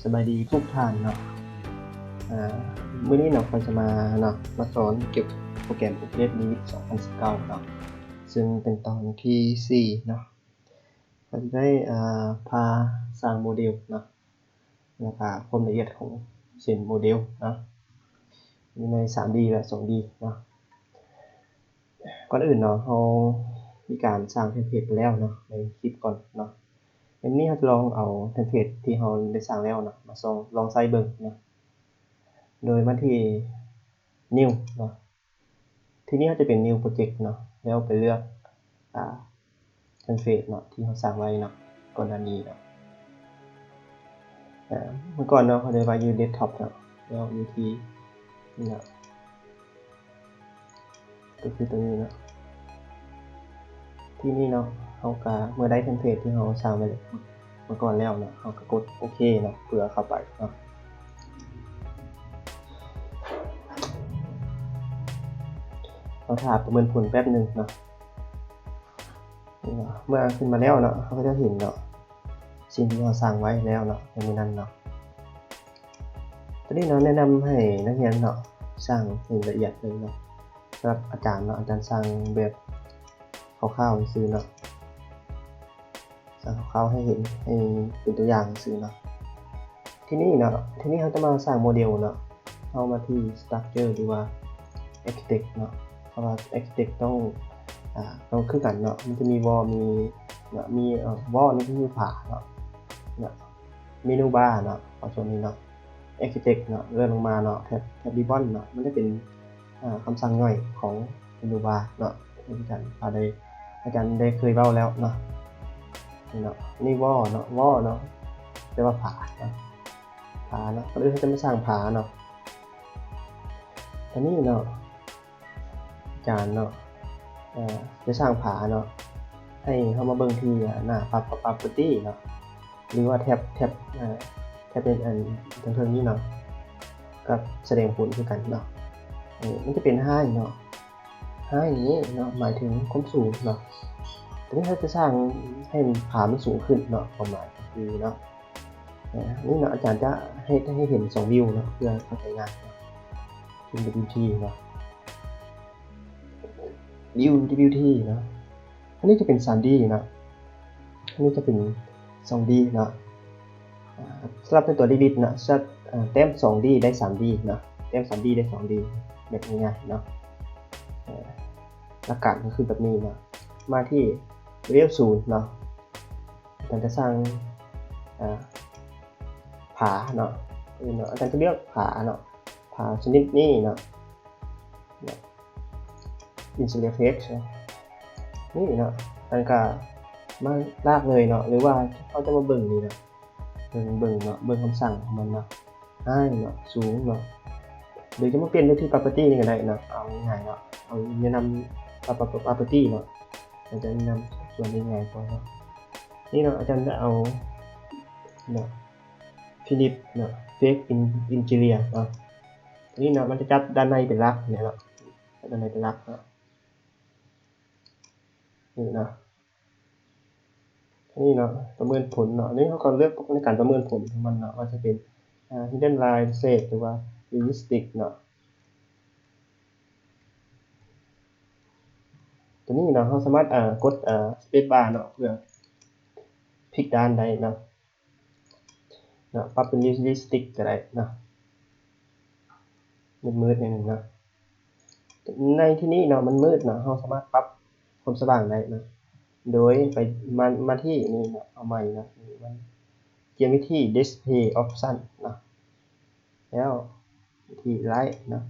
ສະບາຍດີທຸກທ່ານເນາະ. ອາ ມື້ນີ້ເນາະ ຂ້ອຍຈະມາເນາະ ມາສອນກ່ຽວກັບໂປຣແກຣມ Autodesk Revit ສອງພັນສິບເກົ້າເນາະ ເຊິ່ງເປັນຕອນທີສີ່ເນາະ. ຂ້ອຍຈະໄດ້ ອາ ພາສ້າງໂມເດວເນາະ ແລ້ວກະຄວາມລະອຽດຂອງເສັ້ນໂມເດວເນາະ ຢູ່ໃນສາມດີ ແລະ ສອງດີເນາະ. ກ່ອນອື່ນເນາະ ເຮົາມີການສ້າງເທັມເພລດໄປແລ້ວເນາະ ໃນຄລິບກ່ອນເນາະ. ໃນມື້ນີ້ເຮົາຈະລອງເອົາເທັມເພລດທີ່ເຮົາໄດ້ສ້າງແລ້ວເນາະ ມາລອງ ລອງໃຊ້ເບິ່ງເນາະ ໂດຍມາທີ່ New ເນາະ. ທີນີ້ເຮົາຈະເປັນ New Project ເນາະ ແລ້ວໄປເລືອກ ອາ ເທັມເພລດເນາະ ທີ່ເຮົາສ້າງໄວ້ເນາະ ກ່ອນໜ້ານີ້ເນາະ. ອາ ເມື່ອກ່ອນເນາະ ເຮົາໄດ້ໄວ້ຢູ່ Desktop ເນາະ ແລ້ວຢູ່ທີ່ນີ້ເນາະ ກໍຄືຕົວນີ້ເນາະ. ທີນີ້ເນາະ ເຮົາກະເມື່ອໄດ້ເທັມເພລດທີ່ເຮົາສ້າງໄວ້ເມື່ອກ່ອນແລ້ວເນາະ ເຮົາກະກົດໂອເຄເນາະ ເພື່ອເຂົ້າໄປເນາະ. ເຮົາຖ້າປະເມີນຜົນແປັບໜຶ່ງເນາະ. ນີ້ເນາະ ເມື່ອຂຶ້ນມາແລ້ວເນາະ ເຮົາກະຈະເຫັນເນາະ ສິ່ງທີ່ເຮົາສ້າງໄວ້ແລ້ວເນາະ ໃນມື້ນັ້ນເນາະ. ຕອນນີ້ເນາະ ແນະນຳໃຫ້ນັກຮຽນເນາະ ສ້າງໃຫ້ລະອຽດເລີຍເນາະ. ສຳລັບອາຈານເນາະ ອາຈານສ້າງແບບຄ່າວໆຊື່ໆເນາະ ສ້າງຄ່າວໆໃຫ້ເຫັນ ໃຫ້ເປັນຕົວຢ່າງຊື່ໆເນາະ. ທີນີ້ເນາະ ທີນີ້ເຮົາຈະມາສ້າງໂມເດວເນາະ ເຮົາມາທີ່ Structure ຫຼືວ່າ Architect ເນາະ. ເພາະວ່າ Architect ຕ້ອງ ອາ ຕ້ອງຄືກັນເນາະ ມັນຈະມີ Wall ມີເນາະ ມີ ເອີ Wall ນີ້ຄືຝາເນາະ ເນາະ Menu Bar ເນາະ ຂອງສ່ວນນີ້ເນາະ. Architect ເນາະ ເລື່ອນລົງມາເນາະ ແທັບ ແທັບ Ribbon ເນາະ ມັນຈະເປັນ ອາ ຄຳສັ່ງຍ່ອຍຂອງ Menu Bar ເນາະ ອາຈານໄດ້ ອາຈານໄດ້ເຄີຍເວົ້າແລ້ວເນາະ. ນີ້ເນາະ ນີ້ Wall ເນາະ Wall ເນາະ ແປວ່າຝາເນາະ ຝາເນາະ. ກ່ອນອື່ນເຮົາຈະມາສ້າງຝາເນາະ. ຕອນນີ້ເນາະ ອາຈານເນາະ ເອີ ຈະສ້າງຝາເນາະ ໃຫ້ເຮົາມາເບິ່ງທີ່ ອາ ໜ້າ Prop- Property ເນາະ ຫຼືວ່າແທັບ ແທັບ ເອີ ແທັບ ອັນ ເທິງໆນີ້ເນາະ ກັບສະແດງຜົນຄືກັນເນາະ. ເອີ ມັນຈະເປັນ Height ເນາະ Height ນີ້ເນາະ ໝາຍເຖິງຄວາມສູງເນາະ. ຕອນນີ້ເຮົາຈະສ້າງໃຫ້ຝາມັນສູງຂຶ້ນເນາະ ຄວາມໝາຍຄືເນາະ ເອີ ນີ້ເນາະ ອາຈານຈະເຮັດໃຫ້ເຫັນສອງ view ເນາະ ເພື່ອເຂົ້າໃຈງ່າຍເນາະ. ເປັນ W T ເນາະ View W T ເນາະ. ອັນນີ້ຈະເປັນ ສາມ D ເນາະ ອັນນີ້ຈະເປັນ ສອງ D ເນາະ. ອາ ສຳລັບໃນຕົວ Revit ເນາະ ສະ ອາ ແຕ້ມ ສອງ D ໄດ້ ສາມ D ເນາະ ແຕ້ມ ສາມ D ໄດ້ ສອງ D ແບບງ່າຍໆເນາະ. ເອີ ຫຼັກການກໍຄືແບບນີ້ເນາະ. ມາທີ່ Level ສູນເນາະ ອາຈານຈະສ້າງ ອາ ຝາເນາະ ເນາະ ອາຈານຈະເລືອກຝາເນາະ ຝາຊະນິດນີ້ເນາະ ເນາະ Interior Page ເນາະ ນີ້ເນາະ. ອັນກະມາລາກເລີຍເນາະ ຫຼືວ່າເຮົາຈະມາເບິ່ງນີ້ເນາະ ເບິ່ງ ເບິ່ງເນາະ ເບິ່ງຄຳສັ່ງຂອງມັນເນາະ Height ເນາະ ສູງເນາະ ຫຼືຈະມາປ່ຽນໄດ້ທີ່ Property ນີ້ກໍໄດ້ເນາະ. ເອົາງ່າຍໆເນາະ ເອົາແນະນຳ Prop- Property ເນາະ ອາຈານຈະແນະນຳສ່ວນນີ້ງ່າຍກວ່າເນາະ. ນີ້ເນາະ ອາຈານຈະເອົາເນາະ Flip ເນາະ Fake In- Interior ເນາະ. ຕົວນີ້ເນາະ ມັນຈະຈັບດ້ານໃນເປັນຫຼັກເນາະ ຈັບດ້ານໃນເປັນຫຼັກເນາະ ນີ້ເນາະ. ນີ້ເນາະ ປະເມີນຜົນເນາະ ນີ້ເຮົາກໍເລືອກໃນການປະເມີນຜົນຂອງມັນເນາະ ວ່າຈະເປັນ ອາ Hidden Line Shade ຫຼືວ່າ Realistic ເນາະ. ຕົວນີ້ເນາະ ເຮົາສາມາດ ອາ ກົດ ອາ Space Bar ເນາະ ເພື່ອພລິກດ້ານໄດ້ເນາະ ເນາະ ປັບເປັນ Realistic ກໍໄດ້ເນາະ ມືດໆໜ້ອຍໜຶ່ງເນາະ. ໃນທີ່ນີ້ເນາະ ມັນມືດເນາະ ເຮົາສາມາດປັບຄວາມສະຫວ່າງໄດ້ເນາະ ໂດຍໄປ ມາ ມາທີ່ນີ້ເນາະ ເອົາໃໝ່ເນາະ ນີ້ມັນ Geometry Display Option ເນາະ ແລ້ວທີ່ Light ເນາະ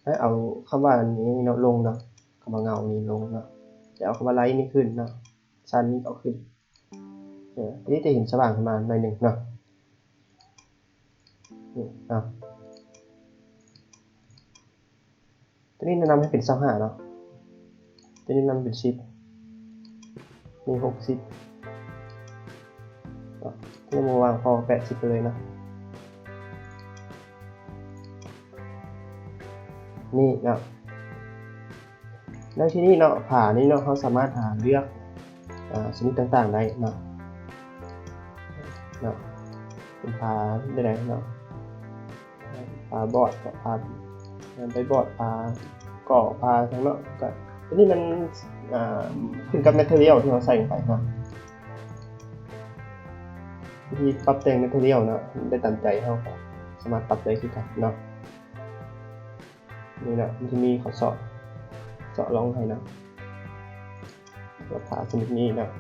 ແລ້ວເອົາຄຳວ່ານີ້ເນາະ ລົງເນາະ ຄຳວ່າເງົານີ້ລົງເນາະ ແລ້ວເອົາຄຳວ່າ Light ນີ້ຂຶ້ນເນາະ ຊັ້ນນີ້ເອົາຂຶ້ນ ເອີ ອັນນີ້ຈະເຫັນສະຫວ່າງຂຶ້ນມາໜ້ອຍໜຶ່ງເນາະ ນີ້ເນາະ. ຕົວນີ້ແນະນຳໃຫ້ເປັນຊາວຫ້າເນາະ ຕົວນີ້ແນະນຳເປັນສິບ ນີ້ຫົກສິບເນາະ ຍັງບໍ່ວ່າງພໍ ແປດສິບໄປເລີຍເນາະ ນີ້ເນາະ. ໃນທີ່ນີ້ເນາະ ຝານີ້ເນາະ ເຮົາສາມາດ ອາ ເລືອກ ອາ ຊະນິດຕ່າງໆໄດ້ເນາະ ເນາະ ເປັນຜ້າແນວໃດເນາະ ຜ້າບອດ ຜ້າ ໄປບອດ ຜ້າກໍ້ ຜ້າຫຍັງເນາະ ກໍ ອັນນີ້ມັນ ອ່າ ຂຶ້ນກັບແມັດເທີຣຽວທີ່ເຮົາໃສ່ລົງໄປເນາະ ວິທີປັບແຕ່ງແມັດເທີຣຽວເນາະ ໄດ້ຕາມໃຈເຮົາ ກໍສາມາດປັບໄດ້ຄືກັນເນາະ. ນີ້ເນາະ ມັນຈະມີຂໍ້ສອກ ສອກລອງໃຫ້ເນາະ ສຳລັບຜ້າຊະນິດນີ້ເນາະ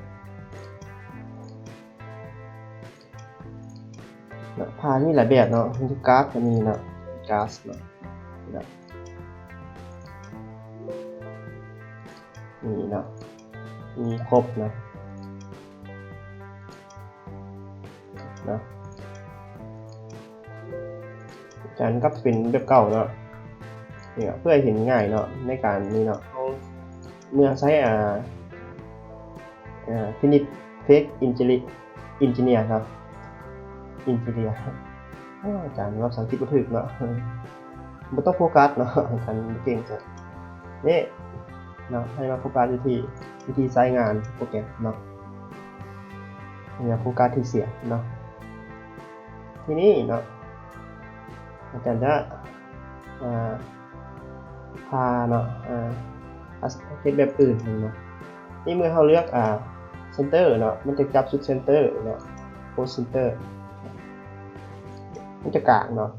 ເນາະ ຜ້າມີຫຼາຍແບບເນາະ ມີກາສກໍມີເນາະ ກາສເນາະ ນີ້ເນາະ ນີ້ເນາະ ມີຄົບເນາະ. ເນາະ ຈານກັບເປັນແບບເກົ່າເນາະ ນີ້ເນາະ ເພື່ອໃຫ້ເຫັນງ່າຍເນາະ ໃນການນີ້ເນາະ ເຮົາເມື່ອໃຊ້ ອ່າ ອ່າ Finish Fake Engineer ເນາະ Engineer ອາຈານເວົ້າພາສາອັງກິດບໍ່ຖືກເນາະ ບໍ່ຕ້ອງໂຟກັສເນາະ ຄັນເກັ່ງຊະ ນີ້ເນາະ ໃຫ້ມາໂຟກັສຢູ່ທີ່ວິທີໃຊ້ງານໂປຣແກຣມເນາະ ຢ່າໂຟກັສທີ່ສຽງເນາະ ທີນີ້ເນາະ ອາຈານຈະ ອ່າ ພາເນາະ ອ່າ ເຮັດແບບອື່ນເນາະ ນີ້ເມື່ອເຮົາເລືອກ ອ່າ Center ເນາະ ມັນຈະຈັບຈຸດ Center ເນາະ Post Center ມັນຈະກາງເນາະ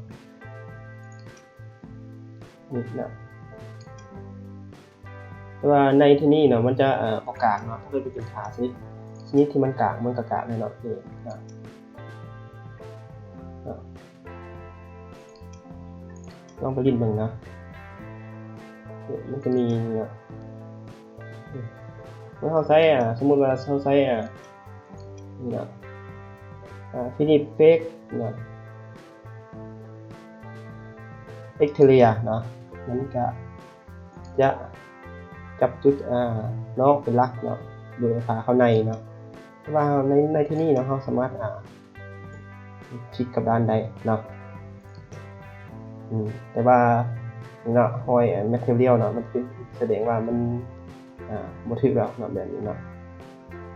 ນີ້ເນາະ ແຕ່ວ່າໃນທີ່ນີ້ເນາະ ມັນຈະ ເອີ ບໍ່ກາງເນາະ ຖ້າເກີດເປັນຜ້າຊະນິດ ຊະນິດທີ່ມັນກາງ ມັນກໍກາງແນ່ນອນ ນີ້ເນາະ ເນາະ ລອງໄປຫຼິ້ນເບິ່ງເນາະ ນີ້ ມັນຈະມີເນາະ ເມື່ອເຮົາໃຊ້ ອ່າ ສົມມຸດວ່າເຮົາໃຊ້ ອ່າ ນີ້ເນາະ ອ່າ Finish Fake ເນາະ Exterior ເນາະ ມັນກະຈະຈັບຈຸດ ອ່າ ນອກເປັນຫຼັກເນາະ ໂດຍເອົາຜ້າເຂົ້າໃນເນາະ ແຕ່ວ່າໃນ ໃນທີ່ນີ້ເນາະ ເຮົາສາມາດ ອ່າ ຄລິກກັບດ້ານໄດ້ເນາະ ອືມ ແຕ່ວ່າເນາະ ຮອຍ Material ເນາະ ມັນເປັນ ສະແດງວ່າມັນ ອ່າ ບໍ່ຖືກແລ້ວເນາະ ແບບນີ້ເນາະ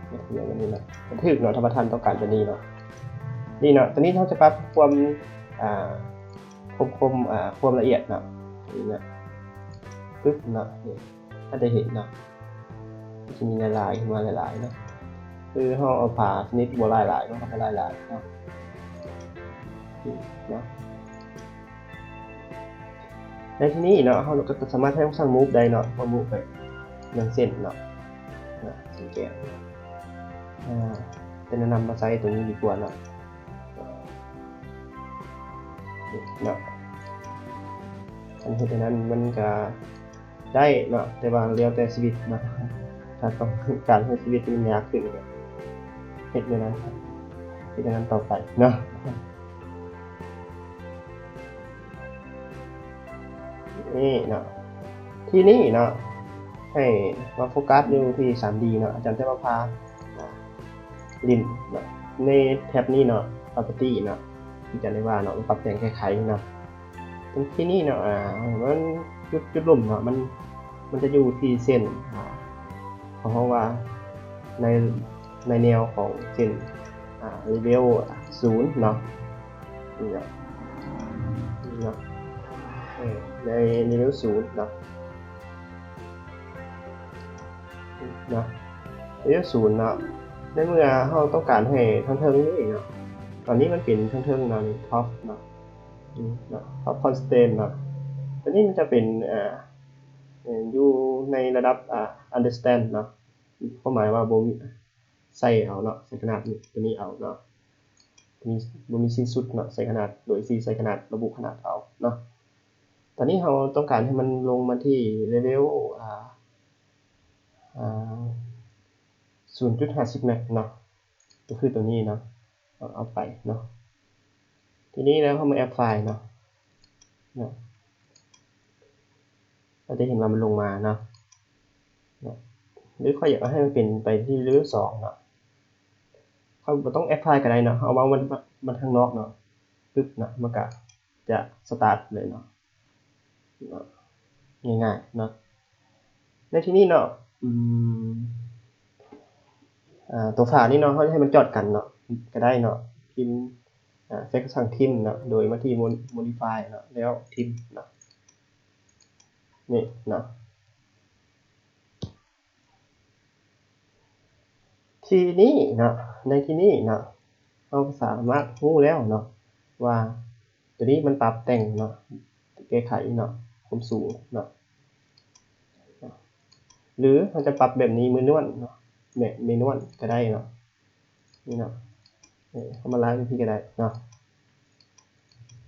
ແບບນີ້ເນາະ ມັນຖືກເນາະ ຖ້າວ່າທ່ານຕ້ອງການແບບນີ້ເນາະ ນີ້ເນາະ ຕອນນີ້ເຮົາຈະປັບຄວາມ ອ່າ ຄວາມ ຄວາມ ອ່າ ຄວາມລະອຽດເນາະ ນີ້ເນາະ ປຶບເນາະ ນີ້ ທ່ານຈະເຫັນເນາະ ມັນຈະມີຫຼາຍໆ ຂຶ້ນມາຫຼາຍໆເນາະ ຄືເຮົາເອົາຜ້າຊະນິດບໍ່ຫຼາຍໆເນາະ ເອົາຫຼາຍໆເນາະ ນີ້ເນາະ ໃນທີ່ນີ້ເນາະ ເຮົາກໍສາມາດໃຊ້ຟັງຊັນ Move ໄດ້ເນາະ ເມື່ອ Move ໄປເລື່ອງເສັ້ນເນາະ ນະ ເສັ້ນແກນ ອາ ຈະແນະນຳມາໃຊ້ຕົວນີ້ດີກວ່າເນາະ ເນາະ ຄັນເຮັດແນວນັ້ນມັນກະ ໄດ້ເນາະ ແຕ່ວ່າແລ້ວແຕ່ຊີວິດເນາະ ຖ້າຕ້ອງການໃຫ້ຊີວິດມັນຍາກຂຶ້ນ ກໍເຮັດແນວນັ້ນ ເຮັດແນວນັ້ນຕໍ່ໄປເນາະ ນີ້ເນາະ ທີນີ້ເນາະ ໃຫ້ມາໂຟກັສຢູ່ທີ່ ສາມດີ ເນາະ ອາຈານຈະມາພາຫຼິ້ນເນາະ ໃນແທັບນີ້ເນາະ Property ເນາະ ທີ່ອາຈານໄດ້ວ່າເນາະ ປັບແຕ່ງແກ້ໄຂເນາະ ທີນີ້ເນາະ ອ່າ ມັນຈຸດ ຈຸດລຸ່ມເນາະ ມັນ ມັນຈະຢູ່ທີ່ເສັ້ນ ອ່າ ເຂົາເວົ້າວ່າໃນ ໃນແນວຂອງເສັ້ນ ອ່າ ເລເວວສູນເນາະ ນີ້ເນາະ ນີ້ເນາະ ເອີ ໃນເລເວວສູນເນາະ ເນາະ ເລເວວສູນເນາະ ໃນເມື່ອເຮົາຕ້ອງການໃຫ້ທາງເທິງນີ້ເນາະ ຕອນນີ້ມັນເປັນທາງເທິງເນາະ ນີ້ Top ເນາະ ນີ້ເນາະ Top Constraint ເນາະ ຕົວນີ້ມັນຈະເປັນ ເອີ ເອີ ຢູ່ໃນລະດັບ ອ່າ Understand ເນາະ ຄວາມໝາຍວ່າບໍ່ມີ ໃສ່ເອົາເນາະ ໃສ່ຂະໜາດຕົວນີ້ເອົາເນາະ ບໍ່ມີ ບໍ່ມີສິ້ນສຸດເນາະ ໃສ່ຂະໜາດ ໂດຍທີ່ໃສ່ຂະໜາດ ລະບຸຂະໜາດເອົາເນາະ ຕອນນີ້ເຮົາຕ້ອງການໃຫ້ມັນລົງມາທີ່ເລເວວ ອ່າ ອ່າ ສູນຈຸດຫ້າສິບແມັກເນາະ ກໍຄືຕົວນີ້ເນາະ ເອົາໄປເນາະ ທີນີ້ແລ້ວເຮົາມາ Apply ເນາະ ເນາະ ເຮົາຈະເຫັນວ່າມັນລົງມາເນາະ ເນາະ ຫຼືຂ້ອຍຢາກເອົາໃຫ້ມັນເປັນໄປທີ່ເລເວວສອງເນາະ ເຮົາບໍ່ຕ້ອງ Apply ກໍໄດ້ເນາະ ເຮົາເອົາມັນ ມັນທາງນອກເນາະ ປຶບເນາະ ມັນກະຈະ Start ເລີຍເນາະ ເນາະ ງ່າຍໆເນາະ ໃນທີ່ນີ້ເນາະ ອືມ ອ່າ ຕົວຝານີ້ເນາະ ເຮົາຈະໃຫ້ມັນຈອດກັນເນາະ ກໍໄດ້ເນາະ ພິມ ອາ ໃຊ້ຄຳສັ່ງ trim ເນາະ ໂດຍມາທີ່ mod- modify ເນາະ ແລ້ວ trim ເນາະ ນີ້ເນາະ. ທີ່ນີ້ເນາະ ໃນທີ່ນີ້ເນາະ ເຮົາກໍສາມາດຮູ້ແລ້ວເນາະ ວ່າຕົວນີ້ມັນປັບແຕ່ງເນາະ ແກ້ໄຂເນາະ ຄວາມສູງເນາະ ຫຼືເຮົາຈະປັບແບບນີ້ manual ເນາະ ແບບ manual ກໍໄດ້ເນາະ. ນີ້ເນາະ ເອີ ເຮົາມາລາກຢູ່ພີ້ກໍໄດ້ເນາະ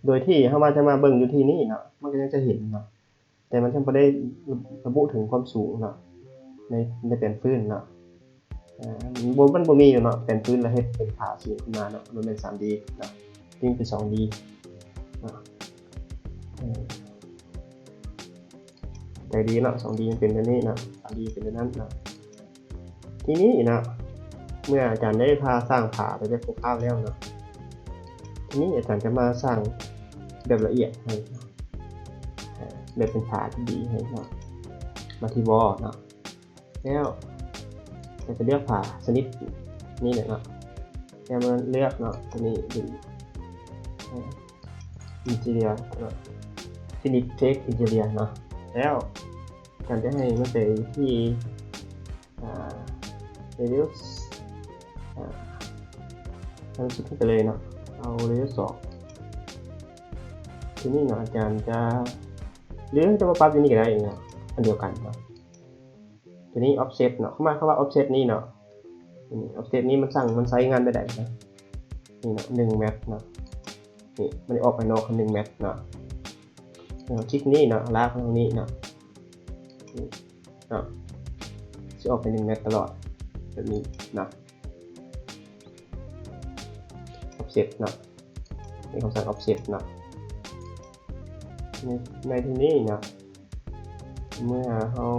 ໂດຍທີ່ເຮົາມາ ຈະມາເບິ່ງຢູ່ທີ່ນີ້ເນາະ ມັນກໍຍັງຈະເຫັນເນາະ ແຕ່ມັນຍັງບໍ່ໄດ້ລະບຸເຖິງຄວາມສູງເນາະ ໃນ ໃນແປນພື້ນເນາະ. ເອີ ມັນບໍ່ ມັນບໍ່ມີຢູ່ເນາະ ແປນພື້ນແລ້ວເຮັດເປັນຜາສູງຂຶ້ນມາເນາະ ມັນແມ່ນ ສາມດີ ເນາະ ນີ້ເປັນ ສອງດີ ເນາະ. ເອີ ໃຈດີເນາະ ສອງດີມັນເປັນແບບນີ້ເນາະ ສາມດີເປັນແບບນັ້ນເນາະ. ທີນີ້ເນາະ ເມື່ອອາຈານໄດ້ພາສ້າງຜາໄປແບບຄ່າວໆແລ້ວເນາະ ທີນີ້ອາຈານຈະມາສ້າງແບບລະອຽດໃຫ້ເນາະ ເອີ ແບບເປັນຜາທີ່ດີໃຫ້ເນາະ ມາທີ່ wall ເນາະ ແລ້ວກໍຈະເລືອກຜາຊະນິດນີ້ແຫຼະເນາະ ແລ້ວມາເລືອກເນາະ ຕົວນີ້ເປັນ ເອີ interior ເນາະ finish text interior ເນາະ ແລ້ວ ອາຈານຈະໃຫ້ມັນໄປທີ່ ອ່າ radius ອ່າ ທາງສຸດໄປເລີຍເນາະ ເອົາ radius ສອງ. ທີນີ້ເນາະ ອາຈານຈະ ຫຼືຈະມາປັບຢູ່ນີ້ກໍໄດ້ເນາະ ອັນດຽວກັນເນາະ. ຕົວນີ້ offset ເນາະ ຄຳວ່າ ຄຳວ່າ offset ນີ້ເນາະ ຕົວນີ້ offset ນີ້ມັນສັ່ງ ມັນໃຊ້ງານແບບໃດເນາະ ນີ້ເນາະ ໜຶ່ງແມັດເນາະ ນີ້ມັນອອກໄປນອກໜຶ່ງແມັດເນາະ. ເຮົາຄລິກນີ້ເນາະ ລາກມາທາງນີ້ເນາະ ນີ້ເນາະ ຊິອອກໄປໜຶ່ງແມັດຕະຫຼອດ ແບບນີ້ເນາະ offset ເນາະ ເປັນຄຳສັ່ງ offset ເນາະ. ໃນ ໃນທີ່ນີ້ເນາະ ເມື່ອເຮົາ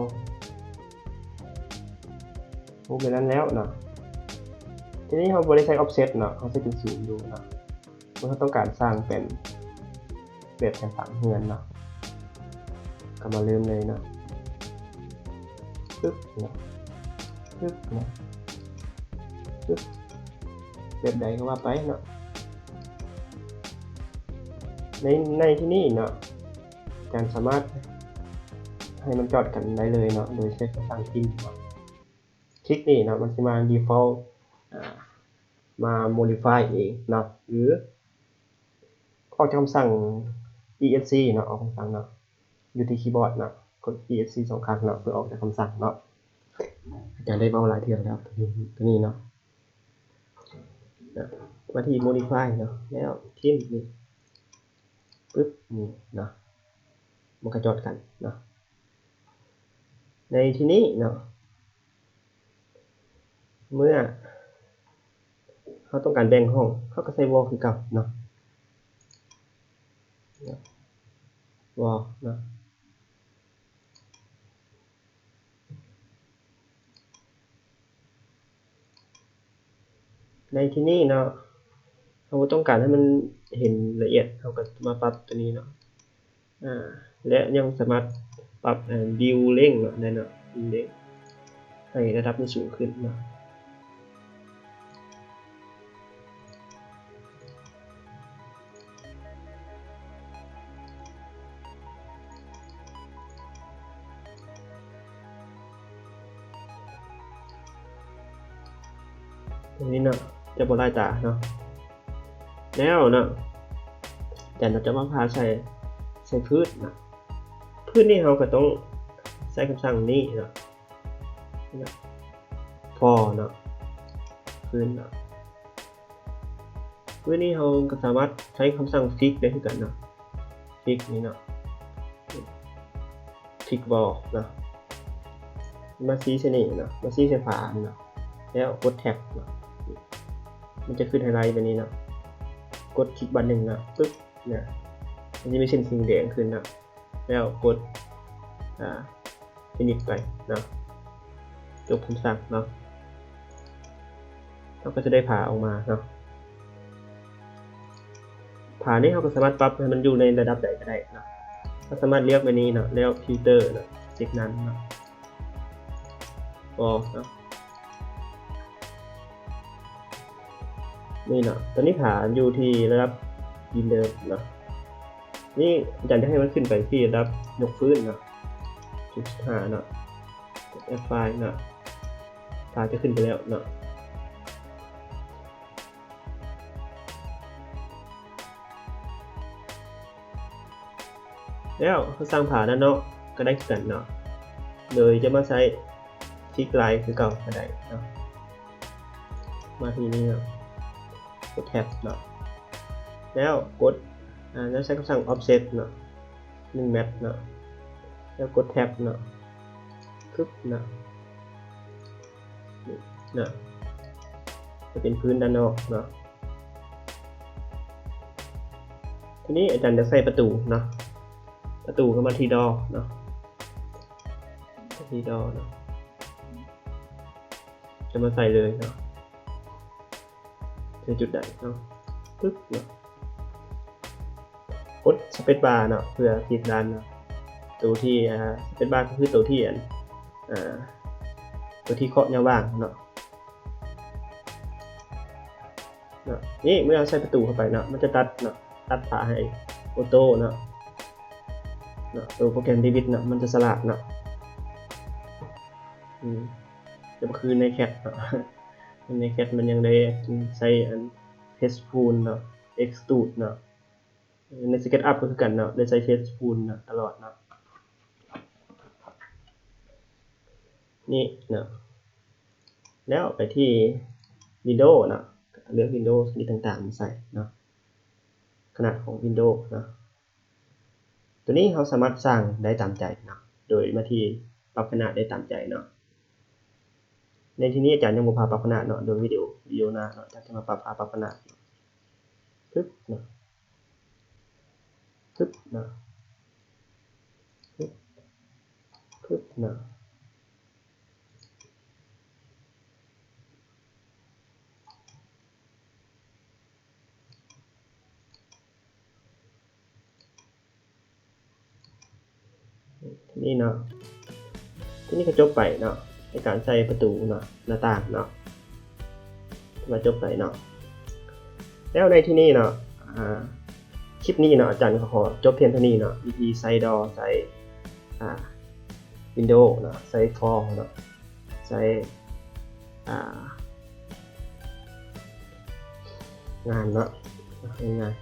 ຮູ້ແບບນັ້ນແລ້ວເນາະ ທີນີ້ເຮົາບໍ່ໄດ້ໃຊ້ offset ເນາະ ເຮົາໃຊ້ເປັນສູນຢູ່ເນາະ. ເມື່ອເຮົາຕ້ອງການສ້າງເປັນແບບແນວທາງເຮືອນເນາະ ກໍມາເລີ່ມເລີຍເນາະ ປຶບເນາະ ປຶບເນາະ ປຶບ ແບບໃດກໍວ່າໄປເນາະ. ໃນ ໃນທີ່ນີ້ເນາະ ອາຈານສາມາດໃຫ້ມັນຈອດກັນໄດ້ເລີຍເນາະ ໂດຍໃຊ້ຄຳສັ່ງ trim ເນາະ. ຄລິກນີ້ເນາະ ມັນຊິມາ default ອ່າ ມາ modify ເອງເນາະ ຫຼືອອກຈາກຄຳສັ່ງ esc ເນາະ ອອກຄຳສັ່ງເນາະ ຢູ່ທີ່ຄີບອດເນາະ ກົດ esc ສອງຄັ້ງເນາະ ເພື່ອອອກຈາກຄຳສັ່ງເນາະ. ອາຈານໄດ້ເວົ້າຫຼາຍເທື່ອແລ້ວ ຕົວນີ້ເນາະ ມາທີ່ modify ເນາະ ແລ້ວ trim ນີ້ ປຶບ ນີ້ເນາະ ມັນກະຈອດກັນເນາະ. ໃນທີ່ນີ້ເນາະ ເມື່ອເຮົາຕ້ອງການແບ່ງຫ້ອງ ເຮົາກໍໃສ່ wall ຄືເກົ່າເນາະ wall ເນາະ. ໃນທີ່ນີ້ເນາະ ເຮົາບໍ່ຕ້ອງການໃຫ້ມັນເຫັນລະອຽດ ເຮົາກໍມາປັບຕົວນີ້ເນາະ ອາ ແລະ ຍັງສາມາດປັບ view length ເນາະ ໄດ້ເນາະ view length ໃຫ້ລະດັບມັນສູງຂຶ້ນເນາະ. ຕົງນີ້ເນາະ ຈະບໍ່ຫຼາຍຕາເນາະ. ແລ້ວເນາະ ຈາກນັ້ນຈະມາພາໃສ່ ໃສ່ພື້ນເນາະ. ພື້ນນີ້ເຮົາກໍຕ້ອງໃຊ້ຄຳສັ່ງນີ້ເນາະ for ເນາະ ພື້ນເນາະ. ພື້ນນີ້ເຮົາກໍສາມາດໃຊ້ຄຳສັ່ງ fix ໄດ້ຄືກັນເນາະ fix ນີ້ເນາະ fix wall ເນາະ. ມາຊີ້ໃສ່ນີ້ເນາະ ມາຊີ້ໃສ່ຝານີ້ເນາະ ແລ້ວກົດ tab ເນາະ ມັນຈະຂຶ້ນ highlight ແບບນີ້ເນາະ. ກົດຄລິກບາດໜຶ່ງເນາະ ປຶບ ເນາະ ມັນຈະມີເສັ້ນສີແດງຂຶ້ນເນາະ ແລ້ວກົດ ອ່າ finish ໄປເນາະ ຈົບຄຳສັ່ງເນາະ. ເຮົາກໍຈະໄດ້ຝາອອກມາເນາະ. ຝານີ້ເຮົາກໍສາມາດປັບໃຫ້ມັນຢູ່ໃນລະດັບໃດກໍໄດ້ເນາະ. ເຮົາສາມາດເລືອກແບບນີ້ເນາະ ແລ້ວ filter ເນາະ tick none ເນາະ wall ເນາະ. ນີ້ເນາະ ຕອນນີ້ຜາຢູ່ທີ່ລະດັບດິນເດີມເນາະ. ນີ້ອາຈານຈະໃຫ້ມັນຂຶ້ນໄປທີ່ລະດັບຍົກພື້ນເນາະ ຈຸດຫ້າເນາະ F five ເນາະ ຜາຈະຂຶ້ນໄປແລ້ວເນາະ. ແລ້ວເຮົາສ້າງຜາດ້ານນອກກໍໄດ້ຄືກັນເນາະ ໂດຍຈະມາໃຊ້ຄລິກໄລນ໌ຄືເກົ່າກໍໄດ້ເນາະ. ມາທີ່ນີ້ເນາະ ກົດ Tab ເນາະ ແລ້ວກົດ ອາ ແລ້ວໃຊ້ຄຳສັ່ງ Offset ເນາະ ໜຶ່ງແມັດເນາະ ແລ້ວກົດ Tab ເນາະ ປຶບເນາະ ນີ້ເນາະ ຈະເປັນພື້ນດ້ານນອກເນາະ. ທີນີ້ອາຈານຈະໃສ່ປະຕູເນາະ ປະຕູກໍມາທີ່ Door ເນາະ ທີ່ Door ເນາະ ຈະມາໃສ່ເລີຍເນາະ ໃສ່ຈຸດໃດເນາະ ປຶບເນາະ ກົດ Space Bar ເນາະ ເພື່ອຄລິກດ້ານເນາະ ໂຕທີ່ ອາ Space Bar ກໍຄືໂຕທີ່ ອັນ ອາ ໂຕທີ່ເຄາະແນວວ່າງເນາະ. ເນາະ ນີ້ເມື່ອເຮົາໃສ່ປະຕູເຂົ້າໄປເນາະ ມັນຈະຕັດເນາະ ຕັດຜາໃຫ້ໂອໂຕ້ເນາະ ເນາະ ໂຕໂປຣແກຣມ Revit ເນາະ ມັນຈະສະຫຼາດເນາະ ອືມ ຈະບໍ່ຄືໃນ cad ເນາະ ໃນ cad ມັນຍັງໄດ້ໃຊ້ອັນ Press Tool ເນາະ Extrude ເນາະ ໃນ SketchUp ກໍຄືກັນເນາະ ໄດ້ໃຊ້ Press Tool ເນາະ ຕະຫຼອດເນາະ ນີ້ເນາະ. ແລ້ວໄປທີ່ Window ເນາະ ເລືອກ Window ຊະນິດຕ່າງໆມາໃສ່ເນາະ ຂະໜາດຂອງ Window ເນາະ. ຕົວນີ້ເຮົາສາມາດສ້າງໄດ້ຕາມໃຈເນາະ ໂດຍມາທີ່ປັບຂະໜາດໄດ້ຕາມໃຈເນາະ. ໃນທີ່ນີ້ອາຈານຍັງບໍ່ພາປັບຂະໜາດເນາະ ໂດຍວິດີໂອ ວິດີໂອໜ້າເນາະ ອາຈານຈະມາປັບ ພາປັບຂະໜາດ ປຶບເນາະ ປຶບເນາະ ປຶບ ປຶບເນາະ. ນີ້ເນາະ ຕົວນີ້ກໍຈົບໄປເນາະ ໃນການໃສ່ປະຕູເນາະ ໜ້າຕ່າງເນາະ ຖືວ່າຈົບໄປເນາະ. ແລ້ວໃນທີ່ນີ້ເນາະ ອາ ຄລິບນີ້ເນາະ ອາຈານກໍຂໍຈົບພຽງເທົ່ານີ້ເນາະ ວິທີໃສ່ Door ໃສ່ ອາ Window ເນາະ ໃສ່ Form ເນາະ ໃສ່ ອາ ງານເນາະ ງ່າຍ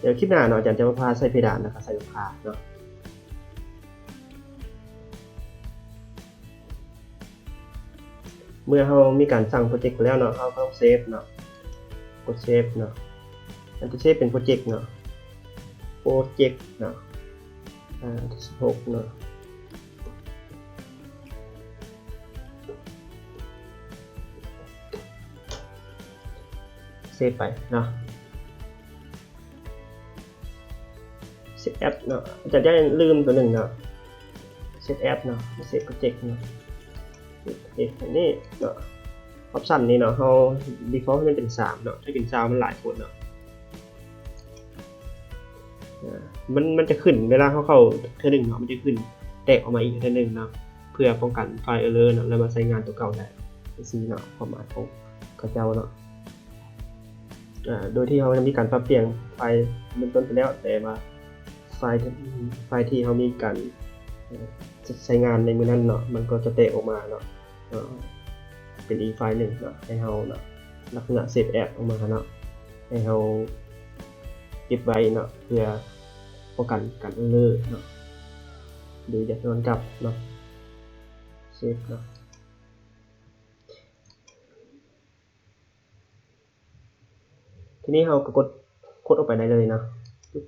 ໆ. ດຽວຄລິບໜ້າເນາະ ອາຈານຈະມາພາໃສ່ເພດານ ແລ້ວກໍໃສ່ຫຼັງຄາເນາະ. ເມື່ອເຮົາມີການສ້າງໂປຣເຈັກໄປແລ້ວເນາະ ເຮົາກໍຕ້ອງເຊບເນາະ ກົດເຊບເນາະ. ອັນທີ່ເຊບເປັນໂປຣເຈັກເນາະ ໂປຣເຈັກເນາະ ອາ ທີສິບຫົກເນາະ ເຊບໄປເນາະ. ເຊບແອັບເນາະ ອາຈານຈະລືມຕົວໜຶ່ງເນາະ ເຊບແອັບເນາະ ເຊບໂປຣເຈັກເນາະ ເຊບໂປຣເຈັກ ອັນນີ້ເນາະ ອອບຊັນນີ້ເນາະ ເຮົາ default ໃຫ້ມັນເປັນສາມເນາະ ຖ້າເປັນຊາວມັນຫຼາຍໂພດເນາະ. ອາ ມັນ ມັນຈະຂຶ້ນ ເວລາເຮົາເຂົ້າເທື່ອໜຶ່ງເນາະ ມັນຈະຂຶ້ນແຕກອອກມາອີກເທື່ອໜຶ່ງເນາະ ເພື່ອປ້ອງກັນໄຟລ໌ error ເນາະ ແລ້ວມາໃຊ້ງານຕົວເກົ່າໄດ້ ຈັ່ງຊີ້ເນາະ ຄວາມໝາຍຂອງເຂົາເຈົ້າເນາະ. ອາ ໂດຍທີ່ເຮົາໄດ້ມີການປັບປ່ຽນໄຟລ໌ເບື້ອງຕົ້ນໄປແລ້ວ ແຕ່ວ່າໄຟລ໌ ໄຟລ໌ທີ່ເຮົາມີການ ເອີ ໃຊ້ງານໃນມື້ນັ້ນເນາະ ມັນກໍຈະແຕກອອກມາເນາະ ເອີ ເປັນອີກໄຟລ໌ໜຶ່ງເນາະ ໃຫ້ເຮົາເນາະ ລັກສະນະເຊບແອັບອອກມາເນາະ ໃຫ້ເຮົາເກັບໄວ້ເນາະ ເພື່ອປ້ອງກັນການ error ເນາະ ຫຼືຢາກຍ້ອນກັບເນາະ ເຊບເນາະ. ທີນີ້ເຮົາກໍກົດ ກົດອອກໄປໄດ້ເລີຍເນາະ ປຶບ